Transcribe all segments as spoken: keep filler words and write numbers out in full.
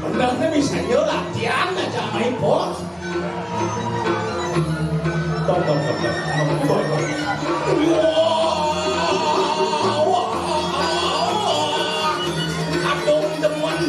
Bener nih, misalnya latihan aja main bos. Tok, tok, tok, tok. Wah, wah, wah. Wah, wah, wah. Kadung demen.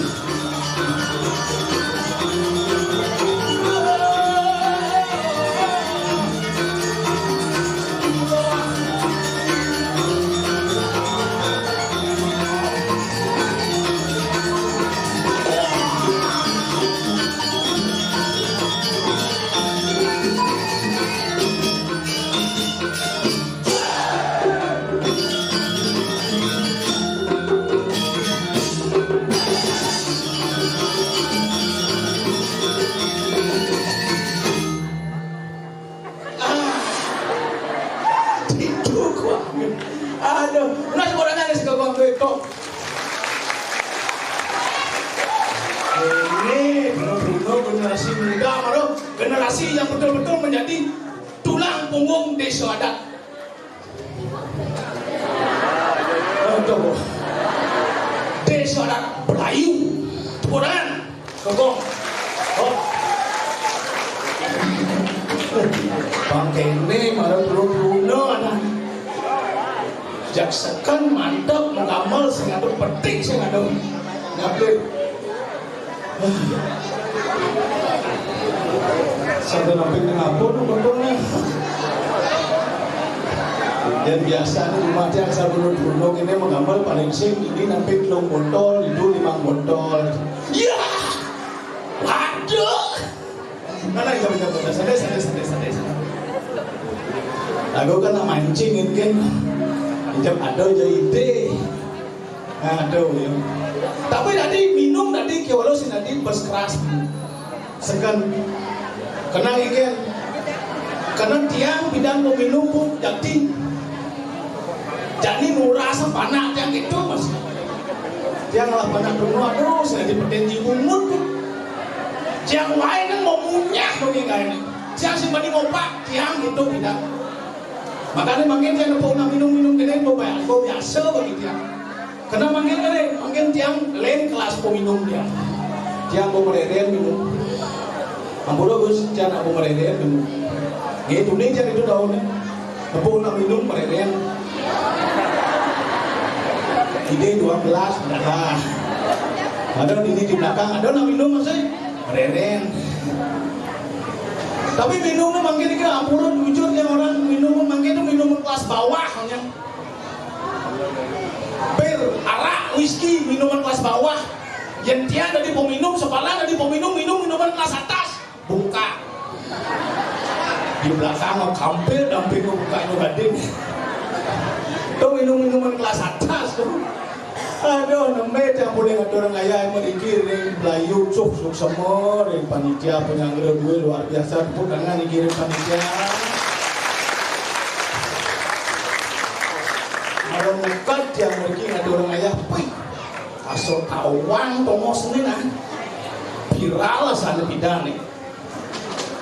Ah, didukung. Aduh, nggak sebenarnya nih, suka bang duit kok. Ini benar-benar generasi muda, malah generasi yang betul-betul menjadi tulang punggung desa adat. Aduh. Desa adat Belayu. Tepuk tangan. Sokong. Oh. Bang kene marang turun-turun anak. Jak seken mantep menggamel sing ado petik sing ado. Ngapit. Sampai nampik ngapun untungnya. Dan biasa nih rumah dia asal turun-turun ini menggamel paling sing ini nampik telung botol, itu limang botol. Ya. Aduh. Mana ya, bener, bener. Santai, santai, santai, santai, santai. Aku kan nak mancing kan. Ijab ada aja ide. Aduh, ya. Tapi tadi minum tadi kiwalo sing tadi first class. Seken. Kena ikan. Kena tiang bidang peminum pun jadi. Jadi murah sepanak tiang itu, Mas. Tiang lah panak dulu, aduh, saya dipetenji bungut. Tiang lain kan mau munyah bagi ini. Tiang sing bani ngopak, tiang gitu tidak. Makanya makin tiang nepuk nak minum-minum gini, mau bayar, mau biasa bagi tiang. Kena makin kali, makin tiang lain kelas peminum tiang. Tiang mau mereren minum. Ampura Gus, tiang nak mau mereren minum. Gitu nih tiang itu daunnya. Nepuk nak minum mereren. Ini dua belas, dah. Ada ini di belakang, ada nak minum masih mereren. Tapi minumnya makin ke ampura, jujur ya orang minum makin itu minum kelas bawah, ya. Bir, arak, whisky, minuman kelas bawah. Yang tiang dari peminum, sepalan dari peminum, minum minuman kelas atas. Buka. Di belakang mah kampil, damping buka itu gading. Tuh minum minuman kelas atas tuh. Aduh, nembe tiang boleh ngatur orang kaya yang merikir nih, Melayu, cuk, cuk, semua, nih, panitia penyelenggara duit luar biasa, tepuk tangan nih kirim panitia. Kalau bukan tiang merikir ngatur orang kaya, pih, asal tawang tongos nih nah, viral lah sana bidang nih.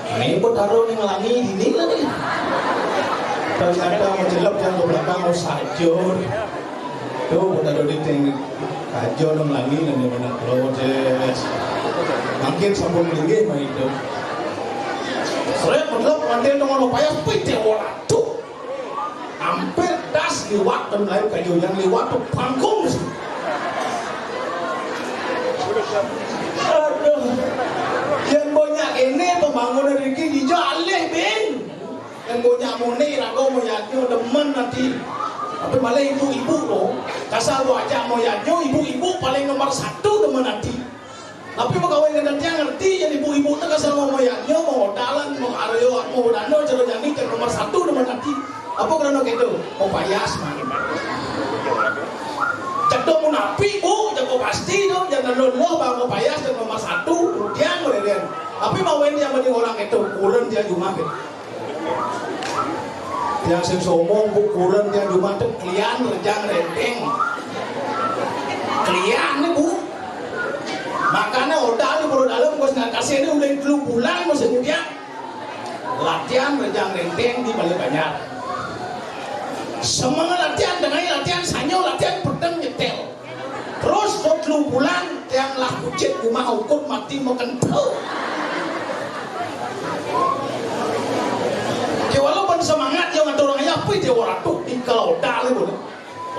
Ini Betara nih ngelangi ini lah nih. Ternyata menjelek yang ke belakang mau sajur. Tuh, Betara di ting kajo nang langi nang mana proses. Makin sampun linggih mah itu. Seret menjelek mantil dengan upaya pite ora tuh. Hampir das liwat dan lain kayu yang liwat tuh pangkung. Aduh. Yang banyak ini pembangunan Riki dijalih, Bin. Yang banyak muni raga mau yakin demen nanti. Tapi malah ibu-ibu to, kasar buat ajak moyadnyo, ibu-ibu paling nomor satu demen ati. Tapi pegawai kadang tiang ngerti, jadi ibu-ibu tu kasar mau moyadnyo, mau odalan, mau aryo, mau dano, caro jani, caro nomor satu demen ati. Apa kerana gitu? Mau payas, man. Cak tu munafik, Bu, jago pasti tu, jangan loloh, bang, mau payas, dan nomor satu, tiang, tiang. Tapi mau yang mending orang itu, kurang tiang cuma gitu. Tiang sing somong, Bu, kurang tiang cuma tu klian rejang renteng. Klian ni, Bu. Makanya otak ni baru dalam, bos nak kasih ni udah dulu bulan, bos ni tiang. Latihan rejang renteng di Balai Banjar. Semangat latihan, dengan latihan, sanyo latihan, pedang nyetel. Terus, kok telu bulan, tiang lah kucit rumah ukut mati mau kentel. Oke, walaupun semangat yang ada orang ayah, pun dia orang tu, di kalau odalan boleh.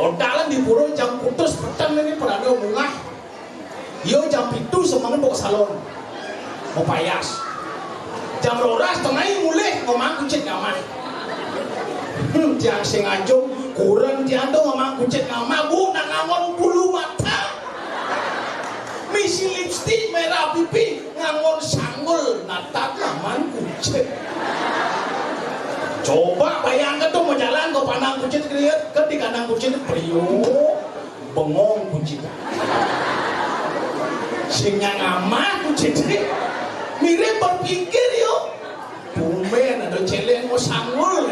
Odalan di pura jam putus petang ini, pada ada mungah. Yo jam pitu semangat bawa salon. Mau payas. Jam roras tengah mulih, ngomong kucit ngamah. Hmm, tiang sengaja, kurang tiang tu ngomong kucit ngamah, Bu, nak ngangon bulu mata. Misi lipstik merah pipi, ngangon sanggul, natap laman kucit. Coba bayangkan tu, mau jalan ke pandang kucit, keliat, kan di kandang kucit, priuk, bengong kucit. Sing ngamah kucit. Mirip berpikir, yo. Tumben ada celeng mau sanggul.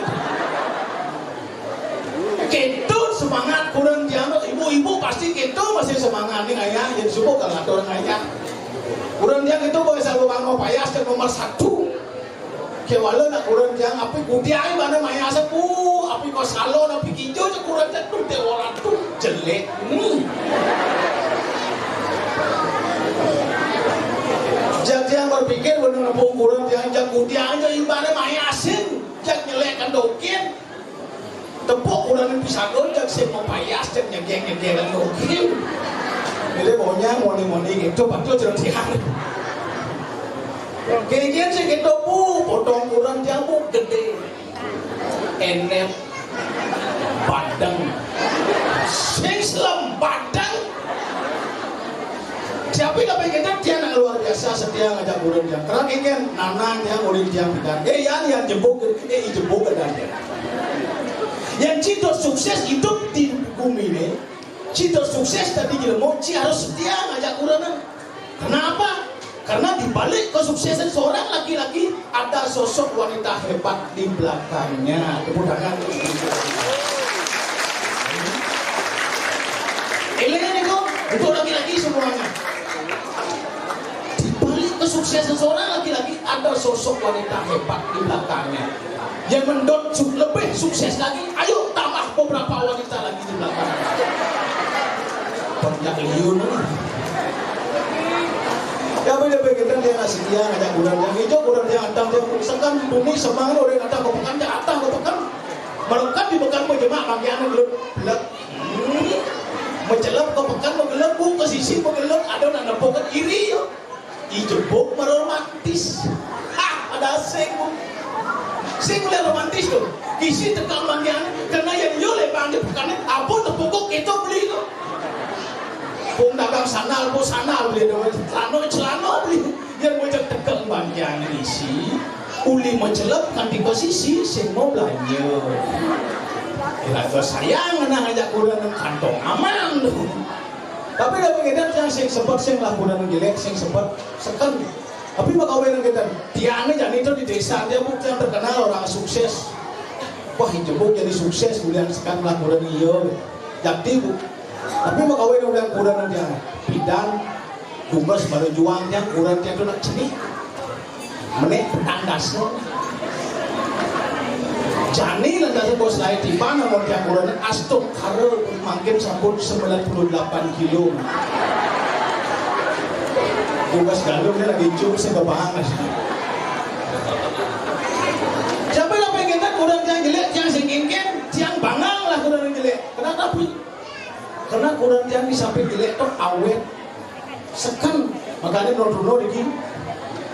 Gitu semangat kurang tiang tu. Ibu-ibu pasti gitu masih semangat ni, ayah. Jadi subuh kalau ada orang ayah. Kurang tiang itu boleh selalu bangun payas ke nomor satu. Kewala nak kurang tiang, api kudiai mana mayas aku, api kau salon, api kijo je kurang tiang tu, dia orang tu jelek ni. Jadi yang berpikir benar nepung kurang tiang, jak kudiai je ibarat mayasin, jak nyelekkan dokin. Tepuk kurang pisagon, jak sing mau payas, jak nyegeng-nyegeng dokin. Jadi maunya moni-moni gitu, betul cerita tiang. Kegian sih gitu, Bu, potong kurang tiang, Bu, gede. Enem. Badeng. Sing selem badeng. Siapa yang pengen tiang nak luar biasa setia ngajak guru tiang. Kerana ingin nanang tiang, ulin tiang pidan. Eh, yang, yang jebuk, eh, jebuk ke dan. Yang cito sukses hidup di bumi ni, cito sukses tadi jelema, ci harus setia ngajak guru. Kenapa? Karena di balik kesuksesan seorang laki-laki, ada sosok wanita hebat di belakangnya. Tepuk tangan. Elengan itu untuk laki-laki semuanya. Di balik kesuksesan seorang laki-laki, ada sosok wanita hebat di belakangnya. Yang mendot su-, lebih sukses lagi, ayo tambah beberapa wanita lagi di belakang. Banyak liun. Ya, beda-beda kita dia ngasih dia, ngajak kurang dia, hijau kurang dia, atang dia, misalkan bumi semang, orang atang ke pekan, dia atang ke pekan. Melekat di pekan berjemaah, bagian gelap, gelap. Hmm. Mencelap ke pekan, menggelap, bu, ke sisi, menggelap, ada nak nepukan iri, ya. Ijebok meromantis. Hah, ada asing, bu. Sing boleh romantis tu. Isi tekang bagian, kena yang yo le bang di pekan ni, apa tepukuk kita beli tu. Pun dagang sandal, pun sandal beli tu. Celana, celana beli. Yang macam tekang bagian isi. Uli mencelap kan tiga sisi, sing mau belanja. Lagu sayang nak ngajak kurang kantong aman tu. Tapi dah pengedan yang sing sempat sing lah kurang jelek, sing sempat seken. Tapi makawin kita, tiang ni jani tu di desa dia, bu, yang terkenal orang sukses. Wah, jebuk jadi sukses, kemudian sekarang lah kurang iyo. Jadi, bu. Tapi makawin orang kurang dia. Pidan, tugas baru juang dia, kurang dia tu nak cenik. Menek petang dasar. Jani lah dasar bos lain tiba, namun dia kurang astuk kara makin sabut sembilan puluh delapan kilo. Tugas galung dia lagi cuk sekebangan. Siapa lah pengen tak kurang tiang jelek, tiang singkingkan, tiang bangang lah kurang jelek. Kenapa, pi? Karena kurang tiang di samping jelek tu awet. Sekan, makanya menurut Bruno lagi.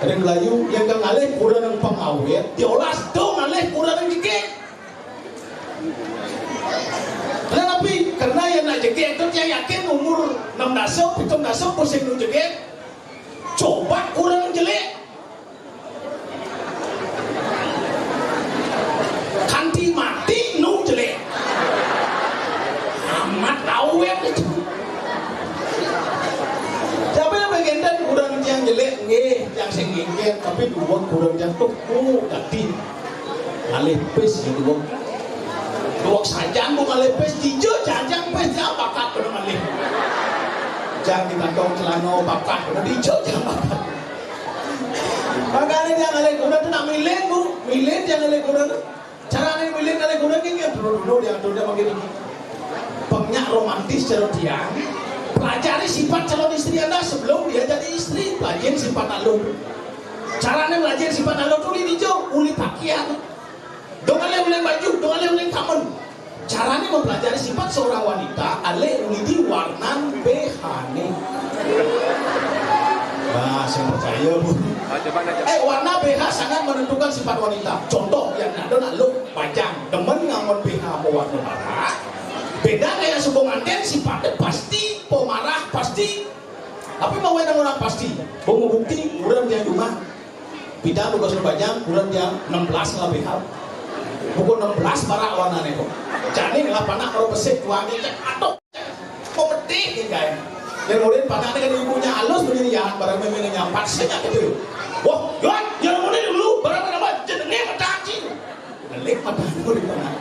Ada Melayu, yang ke ngalih kurang yang pengawet, diolah tu ngalih kurang yang dikit. Yén to tiang yakin umur enam dasa, pitung dasa, pusing nu jegég. Coba kurang jelék. Kanti mati nu jelék. Amat awet itu. Siapa yang bagian dan kurang tiang jelék? Nggih, tiang sing nggih, tapi dua kurang jatuh. Oh, tadi. Ngalih pis ya, dua. Dua sajan, Bu, ngalih pis, dija jajang pis, dia bakat bener ngalih. Jang di kantong celana bakat bener, dija jang bakat. Makanya dia ngalih kuda tuh nak milih, Bu. Milih dia ngalih kuda tuh. Caranya milih ngalih kuda gini, dulu-dulu dia, dia makin ini. Pengnya romantis cara dia. Pelajari sifat calon istri Anda sebelum dia jadi istri. Pelajari sifat alur. Caranya belajar sifat alur tuh di hijau, uli pakaian. Dong alih uli baju, dong alih uli kamen. Caranya mempelajari sifat seorang wanita, alih uli di warna B H-ne. Nah, saya percaya, Bu. Eh, warna B H sangat menentukan sifat wanita. Contoh, yang ada nak lo bajang, demen ngangon B H mau warna merah. Beda kayak suku nganten, sifatnya pasti pemarah, pasti. Tapi mau orang pasti, mau bukti, kurang dia cuma. Bidang tugas lu bajang, kurang dia enam belas lah B H. Bukan enam belas barak warnanya kok. Jadi lah panak kalau besik dua aja cek atok. Pemetik nih kayak. Yang mulai panak kan ibunya halus begini ya, barang memang nyampat sih gitu. Wah, Yon, yang mulai dulu barang apa? Jenenge mataci. Ngelik matamu di tengah.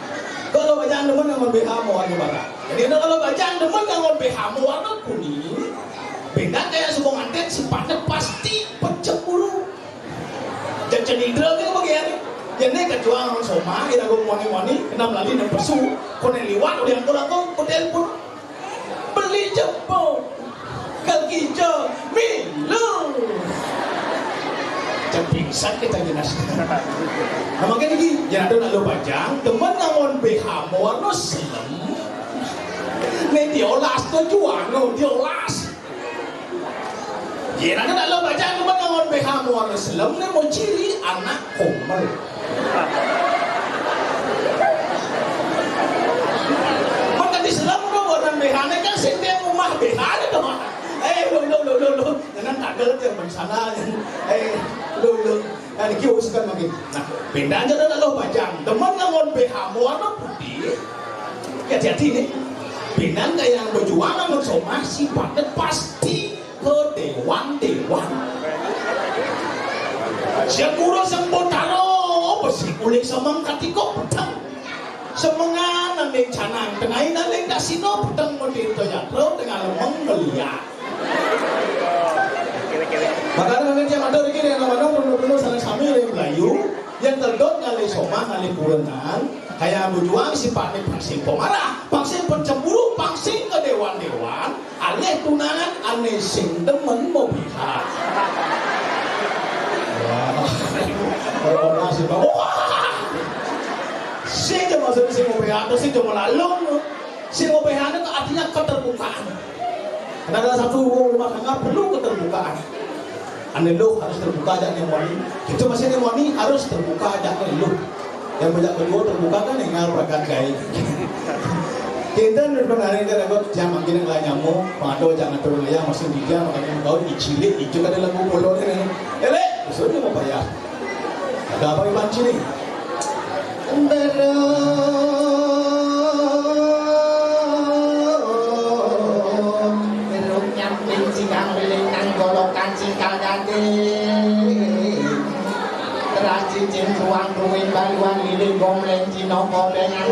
Kalau bajang demen ngangon B H mau warna barak. Jadi kalau bajang demen ngangon B H mau warna kuning, beda kayak suku nganten sifatnya pasti pencemburu. Jajan Indra gitu bagian. Ya ini kecuali ngangon soma, kita gue moni-moni, kena melalui nang pesu, konen liwat udah aku langsung ke telepon. Beli jempol. Kaki jo, milu. Cek pingsan kita jelas. Nah, makanya lagi, ya ada nak lo bajang, demen ngangon B H mau warna selem. Nih diolas tuh juang, no, diolas. Ya ada nak lo bajang, demen ngangon B H mau warna selem, nih mau ciri anak komel. Mun tadi selem no, warna B H-ne kan sing dia rumah B H-ne to. Eh, lo, lo, lo, lo, lo. Jangan kagel dia rencana. Eh, lo, lo. Nah, niki urusan makin. Nah, beda aja dah lo bajang. Demen ngangon B H warna putih. Hati-hati nih. Benang kayak yang berjuang ngangon somah sifatnya pasti ke dewan-dewan. Siang guru sang botaro, besi kulit semeng katiko peteng. Semengan nanding canang, tengahin nanding kasino, peteng mending toyatro, tengah lemeng ngeliat. Makanya nanti tiap ada lagi yang nama-nama penuh-penuh sana sami yang Melayu, yang teldot ngalih somah, ngalih kurenan, kayak berjuang sifatnya pangsing pemarah, pangsing pencemburu, pangsing ke dewan-dewan, alih tunangan, ane sing demen mau pihak. Wah, kalau orang sih, wah, sing cuma sing mau pihak, atau sing cuma lalu, sing mau pihak itu artinya keterbukaan. Karena dalam satu rumah tangga perlu keterbukaan. Ane luh harus terbuka aja nih moni. Itu masih nih moni harus terbuka aja nih luh. Yang banyak kedua terbuka kan tinggal perangkat gaya. Kita menurut hari kan aku jangan makin yang lain nyamuk, pado jangan turun ya masih dia makanya kau dicilik itu kan lagu pulau ini. Elek, sudah mau payah. Ada apa iban sini? Berung, berung nyamping cikang beling nang golokan cikal dadi. Teras cicing ruang ruwing baluan lili gomleng cinoko bengan.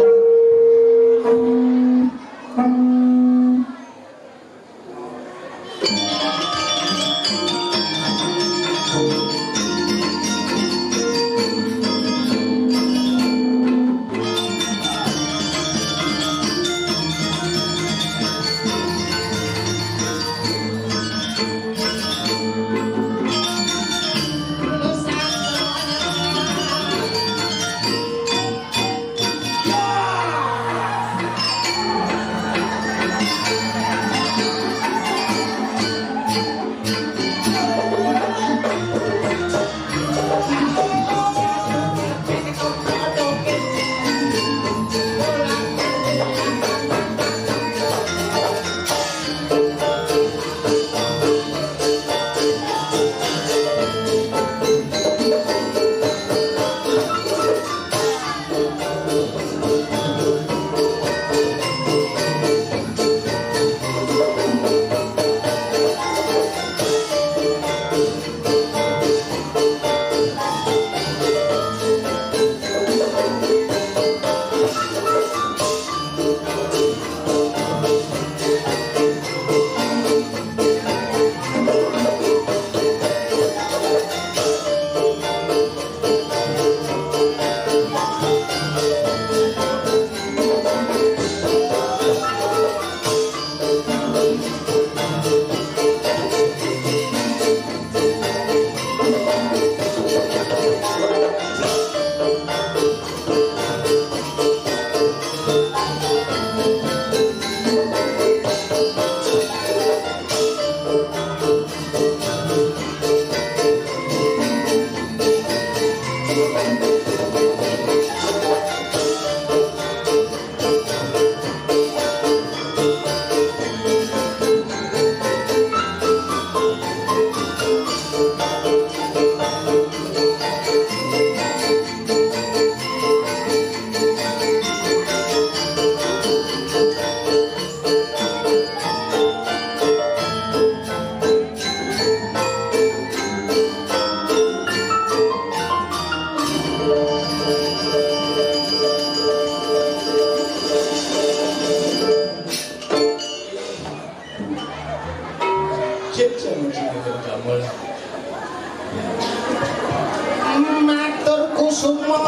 Matur kusuma.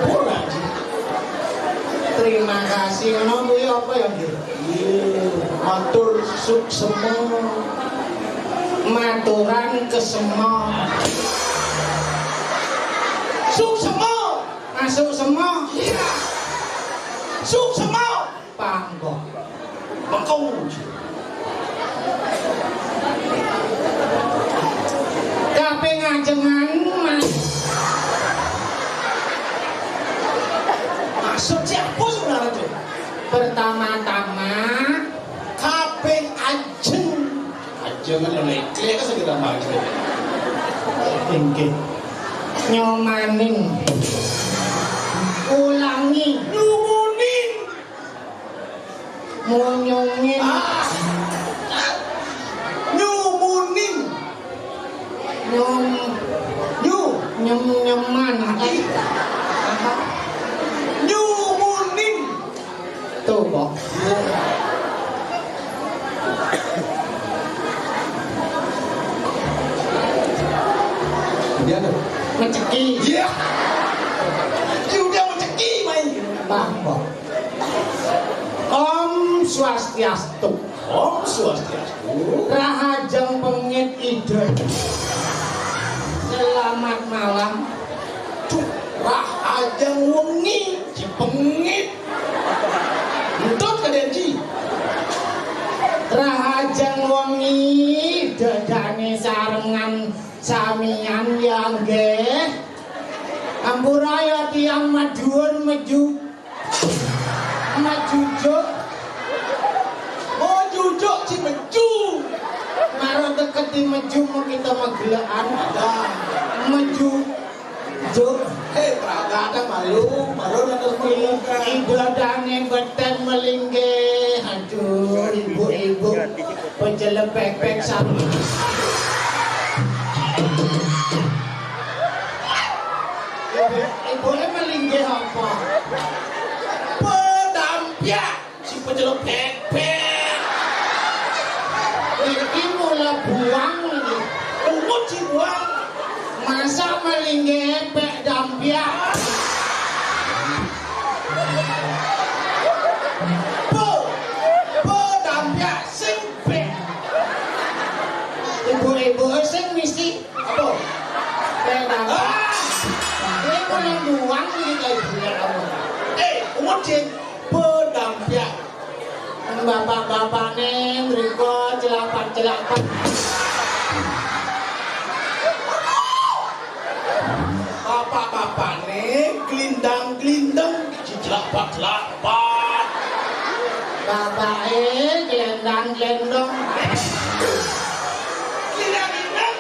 Ora, Ji. Terima kasih. Ngono kuwi apa ya, Ji? Iya, matur suksema. Maturan kesema. Suksema. Masuk sema. Iya. Suksema. Pangkok. Bengkong. Kaping ajengan, Mas. Maksud siapa sebenarnya, Cuk? Pertama-tama, kaping ajeng. Ajeng kan oleh klik, kan segera maju. Inggih. Nyomaning. Ulangi. Nyumuning. Monyongin. Ah. Nyumunin. Nyom. Nyu. Nyem-nyeman. Ih. Nyumunin. Tuh, kok. Dia tuh. Menceki. Iya. Dia udah menceki, main. Bang, kok. Om Swastiastu. Om Swastiastu. Rahajeng pengit Ida. Selamat malam. Duh, rahajeng wengi, Ji, pengit. Entut kadén, Ji. Rahajeng wengi, dadane sarengan samian ya nggih. Ampura ya tiyang Madhuwur meju. Majujuk. Oh, jujuk, Ji, meju. Maro deket di meju, mau kita magelekan. Dah. Meju. Juk. Hei, praga, ada malu, malu, ada malu. Ibadane beten melinggih. Aduh, ibu-ibu. Pecelep pepek sama. Ibu, ibuke melinggih apa? Pedampyak, si pecelep pepek. Iki mula buang iki. Ungut si buang. Masa melinggih pek dampyak? Pe, pedampyak sing pek. Ibu-ibu sing mesti apa? Pek dampyak. Ah! Ini kurang buang iki kayak gula apa? Eh, ungut sing pedampyak. Bapak-bapakne mriko celapak-celapak. Bapak-bapakne glindang-glindeng, celapak-celapak. Bapake glendang-glendong. Glindang-glindeng.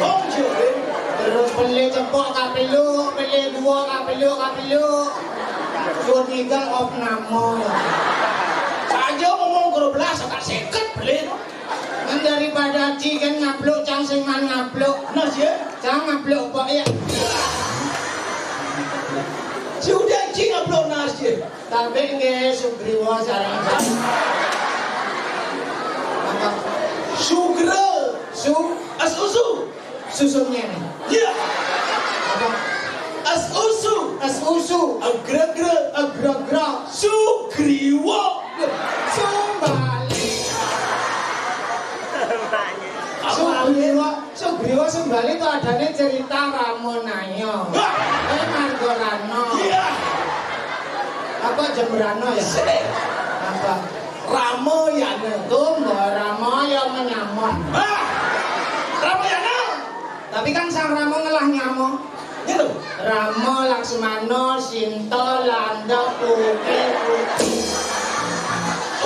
Wong jare. Terus beli cepok kapeluk, beli dua kapeluk, kapeluk. Suwun ninggal opname. Saja ngomong karo belas, tak seket beli. Kan daripada Ji kan ngabluk, cang sing man ngabluk. Nas ya? Cang ngabluk kok ya. Sudah Ji ngabluk nas ya. Tapi nggih Sugriwa sareng Sugro. Su, as usu. Susu ngene. Iya. Apa? As usu. As usu. Agregreg. Agregreg. Sugriwa. Sumbali. Sugriwa. Sugriwa Sumbali itu adanya cerita Ramonaya. Wah. Eh, Margarana. Iya. Apa Jembrana ya? Sini. Apa? Ramayana. Tuh, Mbok Rama ya menyamar. Ah! Ramayana. Tapi kan sang Rama ngelah nyama. Gitu. Rama, Laksmana, Sinta, Landa, Puke, Puke.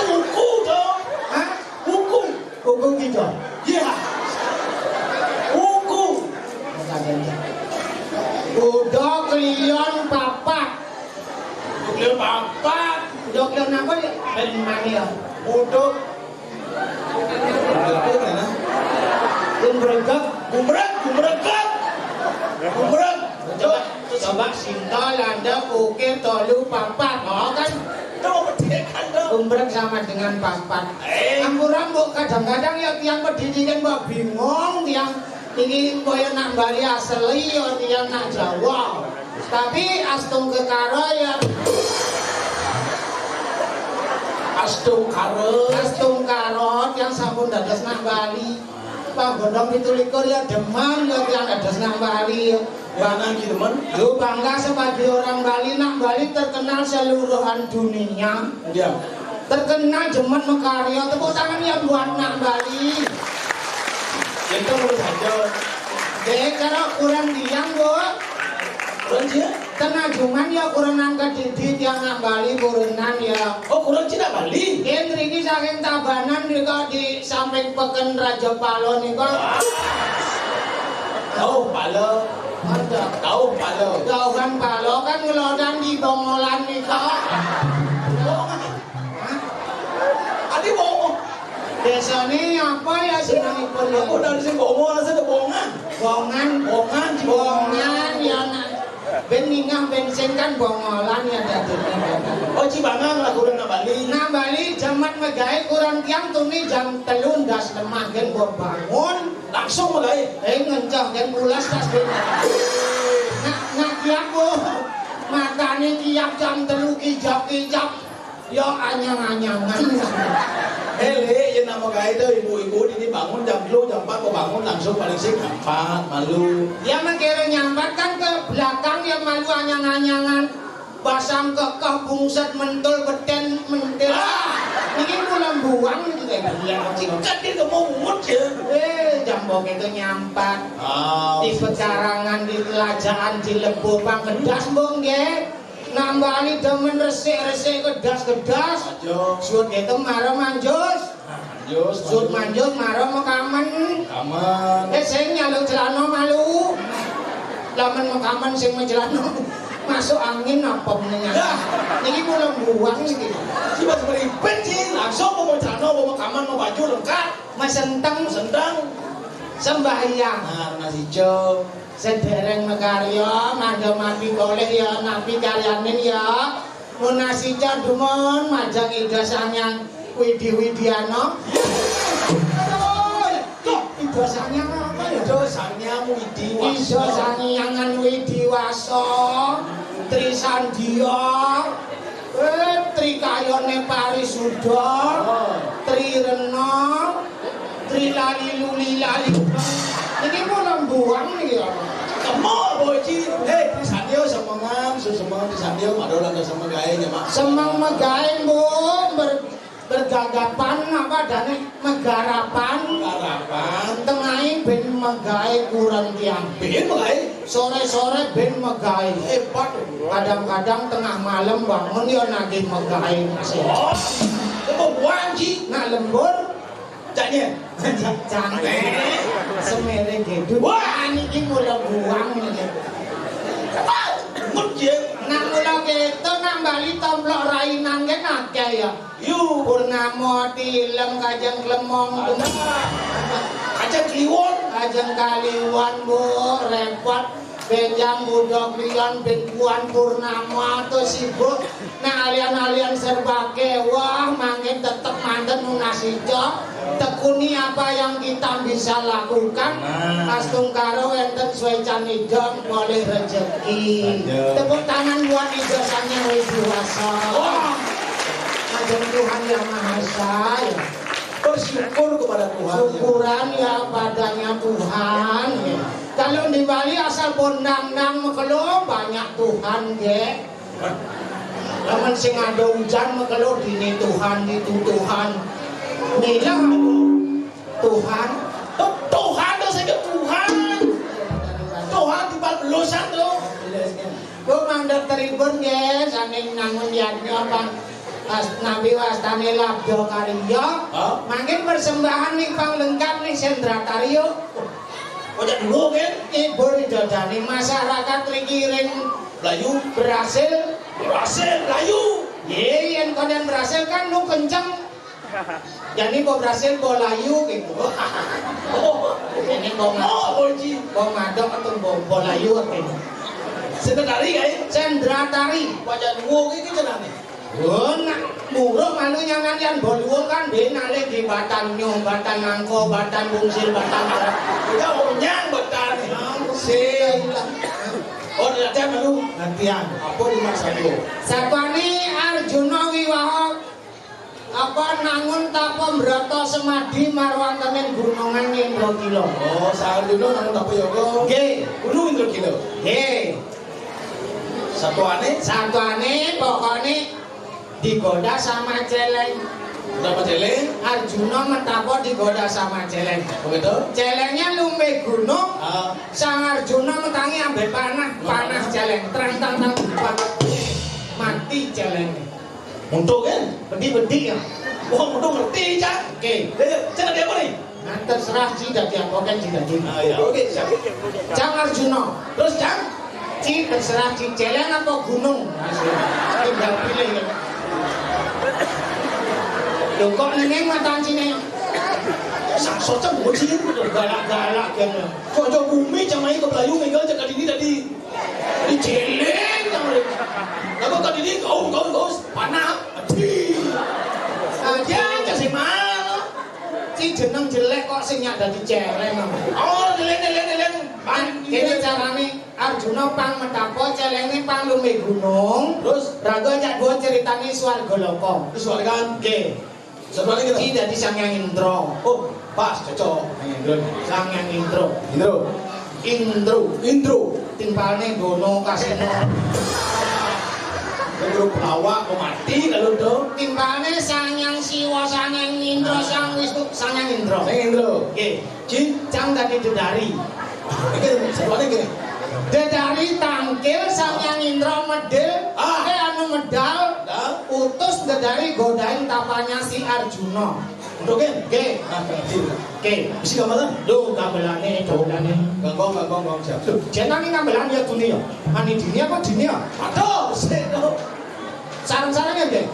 Uku dong. Hah? Uku. Uku gitu. Iya. Uku. Udah kelion papat. Udah kelion papat. Udah kelion apa nih? Dari mana ya? Udah. Gumregek. Gumrek, gumregek. Gumrek. Coba, coba Sinta, Landa, Ukir, Tolu, Papat. Oh kan? Umbrek sama dengan papat. Ampura, mbok, kadang-kadang ya tiang pendidikan mbok bingung, tiang ini koyo nak Bali asli ya tiang nak Jawa. Tapi astungkara ya astungkara, astungkara yang sampun dados nak Bali. Pak Gondong pitu likur ya demen ya tiang dados nak Bali ya. Mana gitu, men? Lu bangga sebagai orang Bali, nak Bali terkenal seluruhan dunia. Iya. Terkenal jemet mekarya, tepuk tangan ya buat nak Bali. Itu menurut saja. Dek, kalau kurang tiang, Bu. Kurang dia? Tengah juman ya kurang angkat didi tiang nak Bali kurenan ya. Oh, kurang cina Bali? Nggih, mriki saking Tabanan nika di samping peken Raja Palo nika. Jauh pala. Ada. Jauh pala. Jauhan Palo kan ngelodan di Bongolan nika. Bongolan. Adi Bongo. Desane apa ya jenengipun ya? Aku dari sing Bongo, asal ada Bongan. Bongan. Bongan, Bongan ya nak. Ben mingah bensin kan Bongolan ya dadi. Oh, Cibangang lah kurang nak Bali. Nah, Bali jaman megawe kurang tiang tuni jam telu ndas lemah gen mbok bangun. Langsung megawe. Eh, ngencah gen mulas tas ben. Nak, nak kiap, Bu. Matane kiap jam telu kijap-kijap. Ya anyang-anyangan. Eh, Lek, yen nak megawe to ibu-ibu ini bangun jam telu, jam empat mau bangun langsung paling sing jam empat, malu. Ya, mengkira nyambat kan ke belakang ya malu anyang-anyangan. Basang kekeh bungset mentul beten mentil. Ah! Ini kula buang iki kayak gila. Ciket iki mau ngut ya. Eh, jambok itu nyampat. Ah, di pekarangan, di telajaan, di lebo pangkedas, mbok nggih. Nambani demen resik-resik kedas-kedas. Aja. Suwun nggih, tem mara manjus. Manjus, Sut manjus. Manjus mara mekamen. Kamen. Eh, sing nyaluk celana malu. Lamen mekamen sing macelana masuk angin apa menengah. Dah. Niki kula buang niki. Si Mas meripet sih, langsung mau celana, mau mekamen, mau baju lengkap. Mesenteng. Sentang. Sembahyang. Nah, Mas Ijo. Sedereng mekarya, mandha mati koleh ya, napi karyanin ya. Munas Ica dumun majeng Ida Sanghyang Widi Widiana. Aduh, Ida Sanghyang apa ya? Ida Sanghyang Widi Wasa. Ida Sanghyang Widi Wasa. Tri Sandia. Eh, Tri Kayane Parisuda. Oh. Tri Rena. Tri Lali Luli Lali. Ini mau buang nih ya. Kemo boci. Eh, Tri Sandia semengan, semengan Tri Sandia, madolan sama gawe ya, Mak. Semeng megawe, Bu, ber-, bergagapan apa dane megarapan. Megarapan. Tengahe ben megawe kurang tiang. Ben megawe. Sore-sore ben megawe. Hebat. Kadang-kadang tengah malam bangun ya nagih megawe masih. Oh. Kemo buang, Ji. Nak lembur. Caknya. Cak-, cak. Semere gedut. Wah, niki mula buang niki. Mut ya. Nak mula keto nak bali tomplok rainan kan akeh ya. Yu. Purnama, Tilem, Kajeng Klemong. Ada. Kajeng Kliwon. Kajeng Kliwon, Bu, repot. Benjang Budo Kliwon, Ben Puan Purnama, to sibuk. Nah, alian-alian serba kewah, mangkin tetep manten nunas ijo. Tekuni apa yang kita bisa lakukan. Nah. Astungkara wenten suecan ijo, boleh rezeki. Saja. Tepuk tangan buat Ijo Sanghyang Widi Wasa. Wah. Ajeng Tuhan Yang Maha Esa, ya. Bersyukur kepada Tuhan, ya. Syukuran ya padanya Tuhan, ya. Kalau di Bali asal pondang-ndang mekelo banyak Tuhan, nggih. Lamun sing ada hujan mekelo dini Tuhan, ditu Tuhan. Milah Tuhan. Tuh, Tuhan tuh saya Tuhan. Tuhan di bal belusan tuh. Bu, mandheg teribun nggih, saking nangun yadnya apa? As-, nabi wastane labda karya. Hah? Mangkin persembahan ning pang lengkap ning Sendratari yo. Ojak dulu kan? Ibu ridhodani masyarakat riki ring Layu. Berhasil. Berhasil, Layu. Ye, yen konden berhasil kan nu kenceng. Jadi mbok berhasil, mbok layu gitu. Oh. Ini mbok ma-, oh, Boji. Mbok madok atau mbok, mbok layu gitu. Sendratari kae? Sendratari. Wajah dua iki jenenge. Oh, nak muruk malu nyangan yang boluwo kan benale di batan nyo, batan nangko, batan bungsil, batan. Ya, onyang batan. Sing. Oh, latihan malu. Latihan. Apa di Mas Satu? Satwane Arjuna Wiwaha apa nangun tapa brata semadi marwantening gunungan Indrakila. Oh, Arjuna nangun tapa yoga. Nggih. Gunung Indrakila. Nggih. Satuane? Satuane pokokne digoda sama celeng. Kenapa celeng? Arjuna metapo digoda sama celeng. Begitu? Celengnya lumbe gunung. Ah. Sang Arjuna metangi ambil panah, panah celeng. Terang, terang, terang, terang. Mati celeng. Untuk kan? Bedi-bedi ya. Wah, untuk ngerti, Cak. Oke. Ya, ya. Cak, dia apa nih? Nah, terserah Ci dadi apa kan Ci dadi. Ah, ya, oke, siap. Cang Arjuna. Terus, Cang? Ci terserah Ci celeng apa gunung. Nah, sih. Tinggal pilih ya. Lho, kok nengeng mata Ci ne? Sakso cang bukan sih galak-galak kan. Kok jauh bumi cang main ke Belayu minggal cak tadi ini tadi. Diceleng cang. Lagu tadi ini kau kau kau panah. Adi. Aja kasih mal. Ci jeneng jelek kok sing nyak dadi celeng. Oh, leleng, leleng, leleng. Kan kene carane Arjuna pang metapo celenge pang lumbe gunung. Terus? Raga nyak dua ceritane swarga loka. Terus swargan? Nggih. Sebenarnya kita. Ci dadi Sang Hyang Indra. Oh, pas cocok. Sang Indra. Sang Hyang Indra. Indra. Indro. Indro. Timpalne dono kasino. Indro pelawak mau mati kalau do. Timpalne Sang Hyang Siwa, Sang Hyang Indra, Sang Wisnu, Sang Hyang Indra. Sang Indra. Oke. Ci? Cang dadi dedari. Iki sebenarnya gini. Dedari tangkil Sang Hyang Indra medil, ah, eh anu medal, ah, utus dedari godain tapanya si Arjuna. Untuk kan? Oke. Nah, berarti. Oke. Isi gamelan? Lho, gamelane, gamelane. Gangkong, gangkong, gangkong, siap. Lho, jenenge gamelan ya duni ya. Ani dini apa dini ya? Aduh, sik, lho. Sareng-sareng ya, nggih.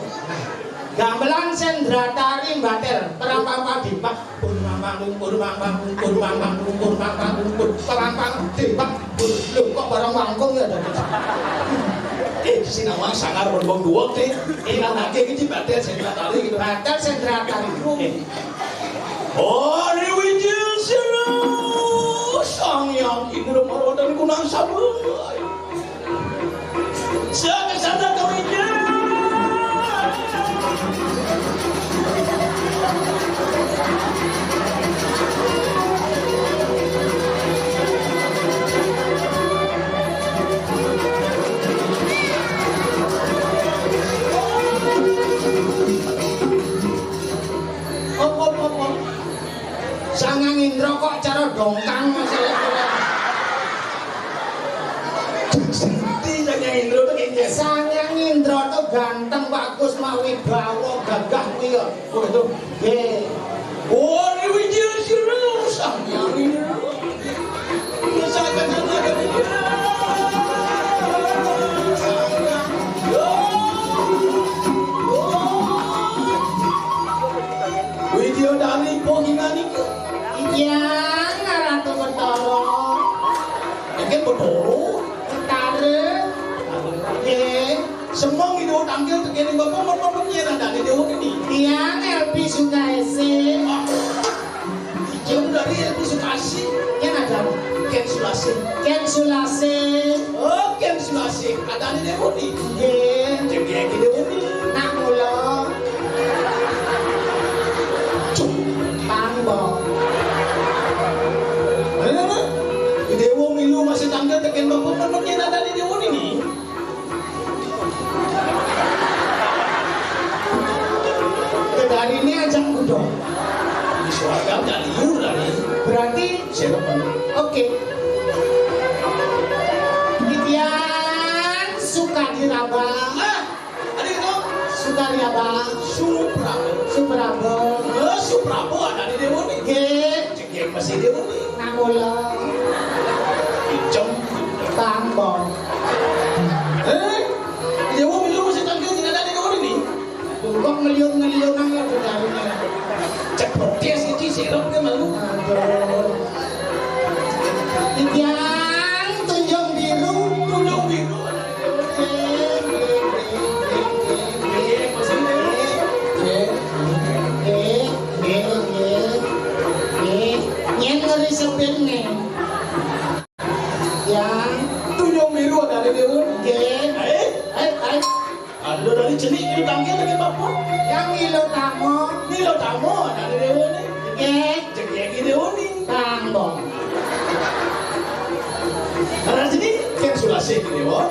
Gamelan Sendratari Mbater, perang pang pang dipak, pur mang pang pung, pur mang pang pung, pur mang pang pung, pur mang pang pung, pur, perang pang dipak, pur. Lho, kok barang wangkung ya, dadi? Eh, sinawang sangar wong duwek, eh. Eh, nang nake iki Mbater Sendratari gitu. Mbater Sendratari. Eh. Hari Wijayasena, Sang Hyang Indra Marwata kunang sabun. Saka sanda kawija. Apa, apa, apa? Sang Hyang Indra kok cara dongkang masalah. Senti Sang Hyang Indra tuh kayaknya. Sang Hyang Indra tuh ganteng, bagus, mawibawa, gagah kuwi ya. Oh, itu. Nggih. Oh, ini Wijayasena Sang Hyang Indra. Widyadari poginganika. Iya, Ratu Betara. Iki Betara. Betara. Nggih. Semong ido tangkil tekene bapak mau yen andane dewa ini. Iya, L P Sukaesih. Jauh dari Elvi Sukasi. Yang ada Ken Sulasi. Ken Sulasi. Oh, Ken Sulasi. Ada di Deponi. Nggih. Jadi yang di Deponi. Nak mula. Cuk. Pangbo. Ada apa? Di Dewo milu masih tanggal tekan bapak menuknya ada di Deponi nih. Kedarine ajak kuda. Di swarga ada liur dari. Berarti sing depan. Oke. Titiang Sukadiraba. Ah, ada itu. Sukadiraba. Suprabo. Suprabo. Eh, Suprabo ada di Dewo nih. Nggih. Nggih, masih dia muni. Nak mula. Icem. Tambah. Eh? Dia mau minum masih tangkil tidak ada di rumah ini. Kok ngeliung-ngeliung aja tuh darunya. Cek protes itu sih, lo dia malu. Aduh. Titiang tunjung biru. Tunjung biru. Tunjung Biru adané Déwa. Nggih. Aé? Aé, aé. Aduh, dari cenik milu tangkil lagi bapak. Yang milu tama. Milu tama adané Déwa né. Nggih. Jegég Déwa né. Tang, Bong. Karena cenik, kén sulasih Déwa.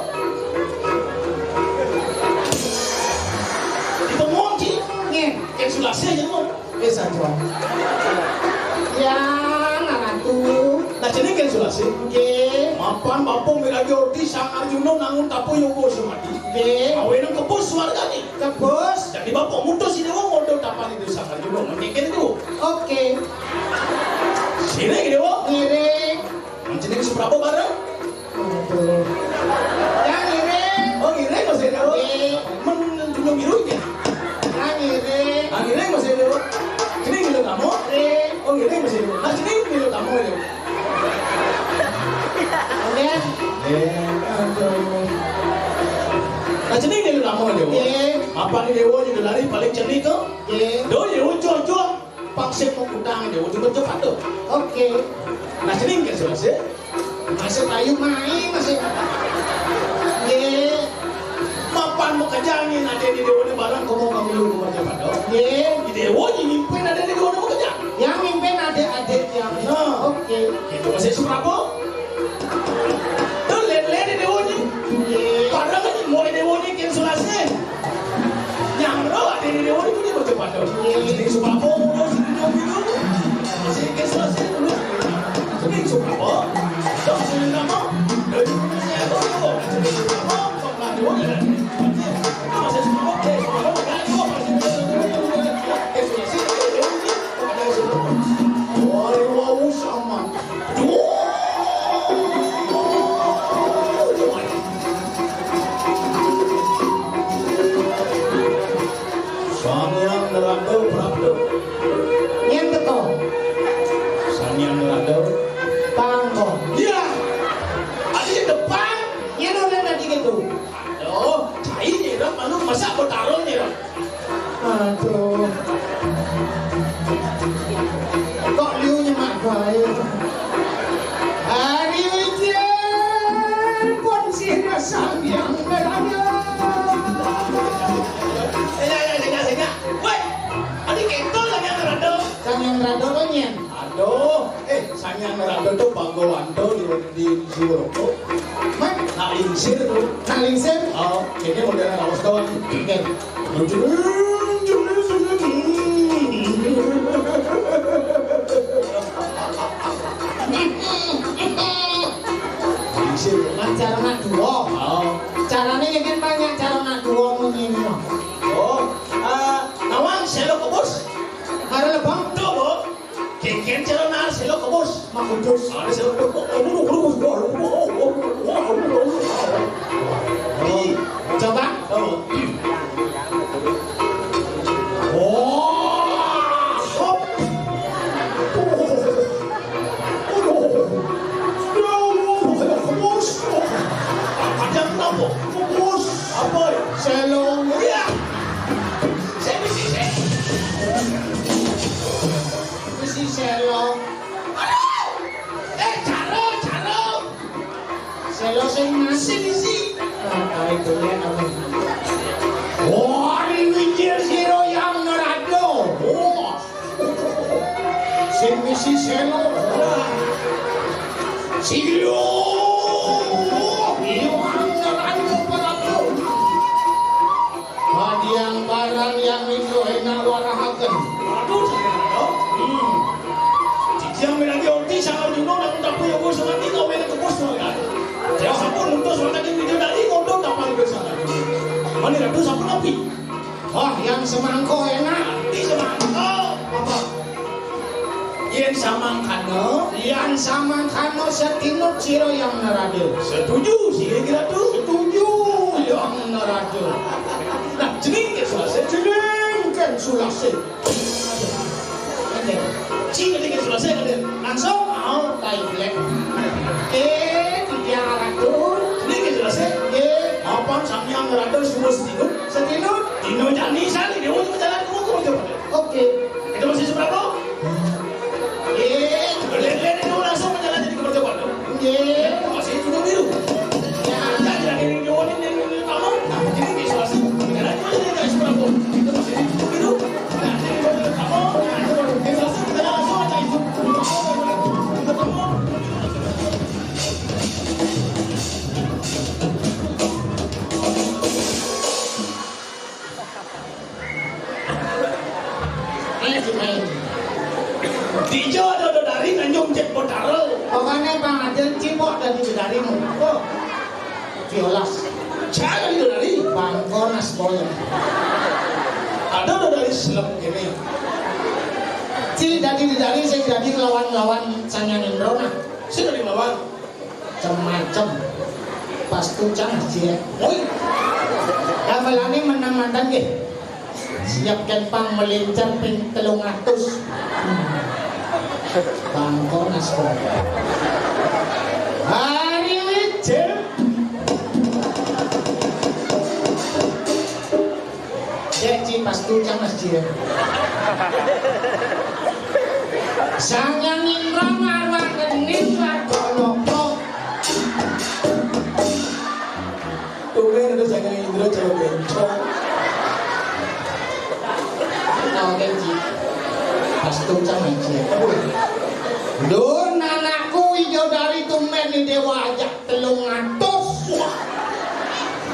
Di bengong, Ci. Nggih. Kén sulasih, Ci, Bong. Nggih, saja. Ya, Ratu. Nah, cening kén sulasih. Nggih. Mapan Bapa Miragya Orti Sang Arjuna nangun tapa yoga samadi. Nggih. Awénang kebus swargané. Kebus. Dadi Bapa mutus Déwa ngodha tapané Sang Arjuna. Mengké kéné, Bu. Oké. Sini, Déwa. Ngiring. Cening Suprabo bareng. Aduh. Ya, ngiring. Oh, ngiring Mas Déwa. Nggih. Men Gunung Biru iki. Ya, ngiring. Ah, ngiring Mas Déwa. Cening milu tama. Nggih. Oh, ngiring Mas Déwa. Nah, cening milu tama ya. Oké. Eh, aduh. Nah, cening milu tama ya. Nggih. Apa nih Déwa jadi lari paling cenik kok? Nggih. Duh, ya, ucul-ucul. Pang sing mau utang dia, ujung kerja patuh. Oké. Nah, cening kén sulasih. Masih payu mai, masih. Nggih. Mapan mau kerja nih, nanti di Déwa ini bareng, kamu kami lu kerja patuh. Nggih. Di Déwa ini mimpin ada di Déwa mau kerja. Yang mimpin adik-adik yang. Nah. Oké. Itu masih Suprabo. Tuh, lén-lén Déwa né. Padahal kan mau Déwa né kén sulasih. Nyamro ada di Déwa né punya baca pada. Jadi Suprabo, mau sini dong gitu. Masih kén sulasih dulu. Jadi Suprabo, dong sini nama. Dari mana saya tahu? Jadi Suprabo, pernah Déwa né. Masih Suprabo, eh, Suprabo, eh, Suprabo, eh, Suprabo. Wari wau sama. Sang Hyang Narada prapta. Yén teka. Sang Hyang Narada. Pang kok. Iya. Adi depan. Yén ora tadi gitu. Aduh, cai nyirep anu masak betara nyirep. Aduh. Kok liu nyemak baé. Hari wijen pun sira sambiang berada. Sengak, sengak, sengak. Woi, adi kéto lagi yang rada. Sang Hyang Narada kok nyén? Aduh, eh, Sang Hyang Narada tuh Bhagawanta di, di Siwaloko. Mah? Nak lingsir tuh. Nak lingsir? Oh, ini model raos doang. Oké. Lingsir. Mas cara nak dua. Oh. Carané ya kan banyak cara nak dua ngene iki. Oh, eh, nawang selok kebus. Karo lebang. Tuh, Bu. Kéngkén cara nar selo kebus. Makudus. Ada selo kebus. Coba. Oh. Wah, hop. Aduh. Ya Allah, kebus. Ada kenapa? Kebus. Apa? Selo. Iya. Saya mesti, saya. Mesti selo. Aduh! Eh, caro, caro. Selo sing mas. Sing isi. Ah, tarik dulu ya, kamu. Wah, ini wincir siro yang nerado. Wah. Sing misi selo. Silo. Iya, nerado, nerado. Hadiang barang yang itu enak warahaken. Aduh, saya tahu. Hmm. Titiang Wiradi Orti, Sang Arjuna, namun tak punya bos, nanti kau yang kebos, kan? Ya, sampun, untuk semangat yang video tadi, untuk tak paling besar. Mana ratu sampun api? Wah, yang semangko enak. Di semangko. Apa? Yén samangkana, yén samangkana setinut sira yang narada. Setuju, sira kira tu? Setuju, yang narada. Nah, jeneng ke sulase? Jeneng ke sulase. Oke. Cing, jeneng ke sulase, ada. Langsung, mau, tai jelek. Eh, tiga ratu. Jeneng ke sulase? Eh, apa sang yang narada suruh setinut? Setinut? Dino jani, sali, dia mau jalan, mau ke mana? Oke. Itu masih seberapa? Eh, lén-lén itu langsung menjalan jadi kemerdekaan. Nggih. Masih itu dulu. Piolas. Jangan itu dari. Bangko nasboy. Ada udah dari selem ini. Ci dadi dari sing dadi lawan-lawan Sanghyang Indra nah. Sing dari lawan. Cem-macem. Pas tucang cie. Woi. Gamelane menang mantan nggih. Siap kempang melincer ping telung atus. Bangko nasboy. Hari Wijen. Cek ci pas tucang mas cie. Sanghyang Indra marwah kening warga loko. Tumben ada Sanghyang Indra jawab bencong. Oke ci. Pas tucang mas cie. Aduh. Dun anakku ijo dari tumben ni dewa aja telung atus. Wah.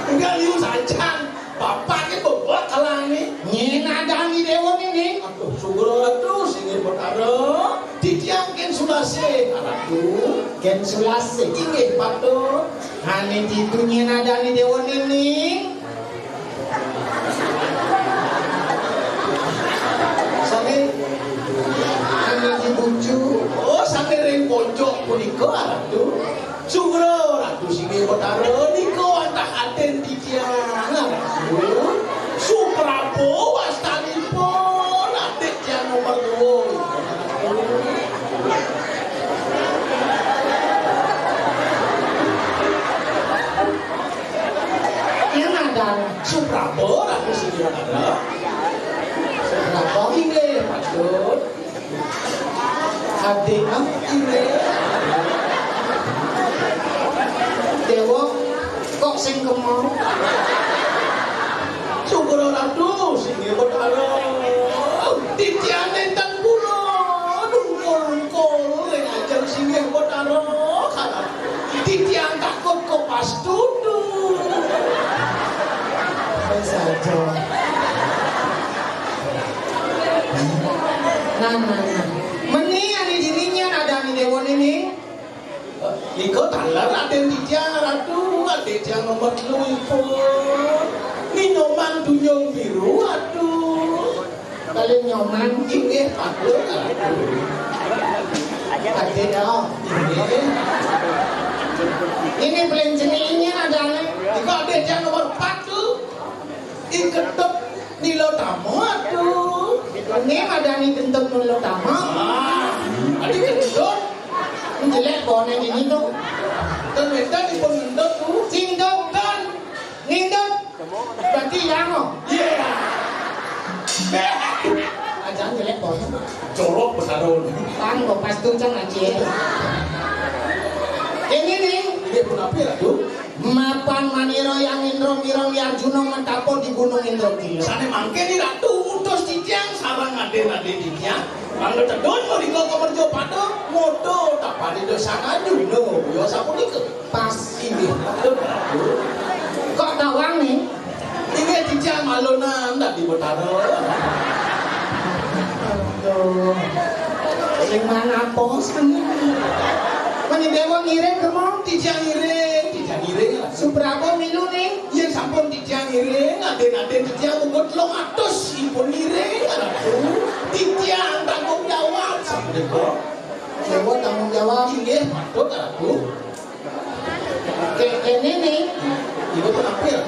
Enggak liu sajan. Bapak ini bebek kalah ini. Nyen adani dewa nini. Aduh, syukur aduh, sing nggih Betara. Titiang ken sulase, Ratu. Ken sulase. Inggih patut. Ane ditu nyen adani dewa nini. Sami. Ane dibucu. Oh, sami ring pojok punika, Ratu. Sugra Ratu Singgih Betara nika wantah aden titiang, Ratu. Suprabo wastanipun, adik tiang nomor loro. Yen ada Suprabo Ratu Singgih Betara. Suprabo inggih, patut. Adik, ah, ini. Dewa, kok sing kemau? Syukur Ratu, sing nggih Betara. Titiang nenten kula, dungkul-ungkul ring ajeng sing nggih Betara. Titiang takut kok pas tutu. Wis aja. Nah, nah, nah. Meni ane dini nyen adani dewa nini. Nika taler aden titiang Ratu, adik tiang nomor telu ipun. Ni Nyoman Dunyung Biru, aduh. Kali Nyoman inggih patut, aduh. Adik, oh, inggih. Ini paling jenisnya adane. Nika adik tiang nomor empat tuh. Ing ketut nila tama, aduh. Ini madani kentut nila tama. Ah, adi kentut. Jelek bone ini tuh. Ten wedan ipun ngendut tuh. Sindut. Ten. Nindut. Berarti yang, oh. Iya. Ajan jelek bone. Jorok besar. Tang kok pas tuh cang aja. Ini nih. Ini pun apa ya, aduh? Mapan manira Yang Indra mireng Arjuna mentapa di Gunung Indrakila. Sane mangke ni Ratu utus titiang sareng adik-adik titiang. Mangga tedun mrika ka mercapada, moto tapane dosa Arjuna, ya sapunika. Pas inggih. Kok tawang nih? Inggih titiang malunan dadi Betara. Aduh. Sing manapa sing? Meni dewa ngiring kemong? Titiang ngiring, titiang ngiring. Suprabo milu nih. Yen sampun titiang ngiring, aden-aden titiang mungkut telung atus ipun ngiring, Ratu. Titiang tanggung jawab sapunika. Dewa tanggung jawab. Inggih, patut, Ratu. Ke-, kene nih. Ibu kenapa ya?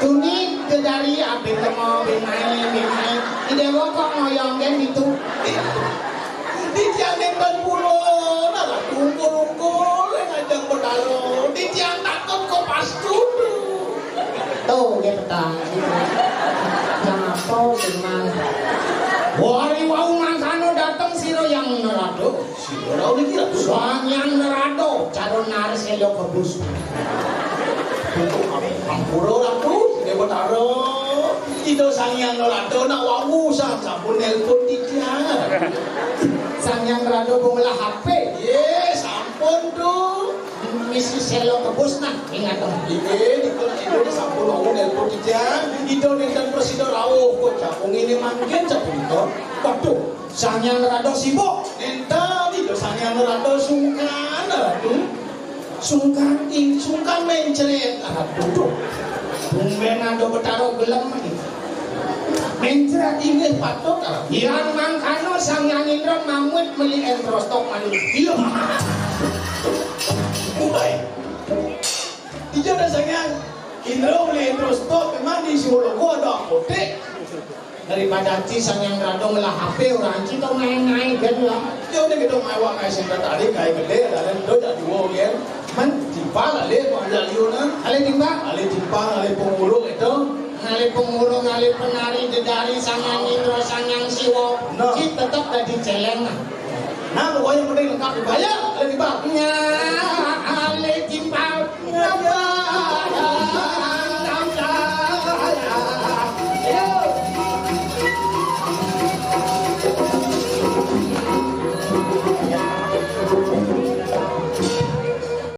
Tuni kedari ape kemo binae, binae. Di dewa kok ngoyong kan gitu. Titiang nenten pura, nah, ungkul-ungkul, yang ngajak Betara. Titiang takut kok pas tutu. Tuh, dia petang. Kenapa, Firman? Wari wau mangkana dateng sira Yang Narada. Sira niki Ratu. Sang Hyang Narada, cara naris elok kebus. Ampura Ratu, Dewa Tara. Ida Sang Hyang Narada nak wau sang sampun nelpon titiang. Sang Hyang Narada kok ngelah H P. Ye, sampun tuh. Misi selo kebus nah, ingat dong. Inggih, nika Ida sampun wau nelpon titiang. Ida nenten prasida rawuh kok jagung ini mangkin sapunika. Waduh, Sang Hyang Narada sibuk. Nenten, Ida Sang Hyang Narada sungkan, Ratu. Sungkan, ih, sungkan mencret. Aduh, duh. Tumben ada Betara gelem iki. Mencret inggih patut. Yan mangkana Sang Hyang Indra mamit meli entrostok malih. Iya. Mulai. Ija ada Sang Hyang Indra meli entrostok, memang di Siwologo ada apotek. Daripada ci Sang Hyang Rado ngelah H P orang ci tau naik-naik kan lah. Ya udah kita main wak kayak sing tadi kayak gede dan itu jadi wow kan. Man timpal alih kok ada liu na. Alih timpal, alih timpal, alih pengurung itu. Alih pengurung, alih penari, dedari, Sang Hyang Indra, Sang Hyang Siwa. Nah. Ci tetap jadi celeng lah. Nah, pokoknya penting lengkap timpal. Ayo, alih timpal. Nah.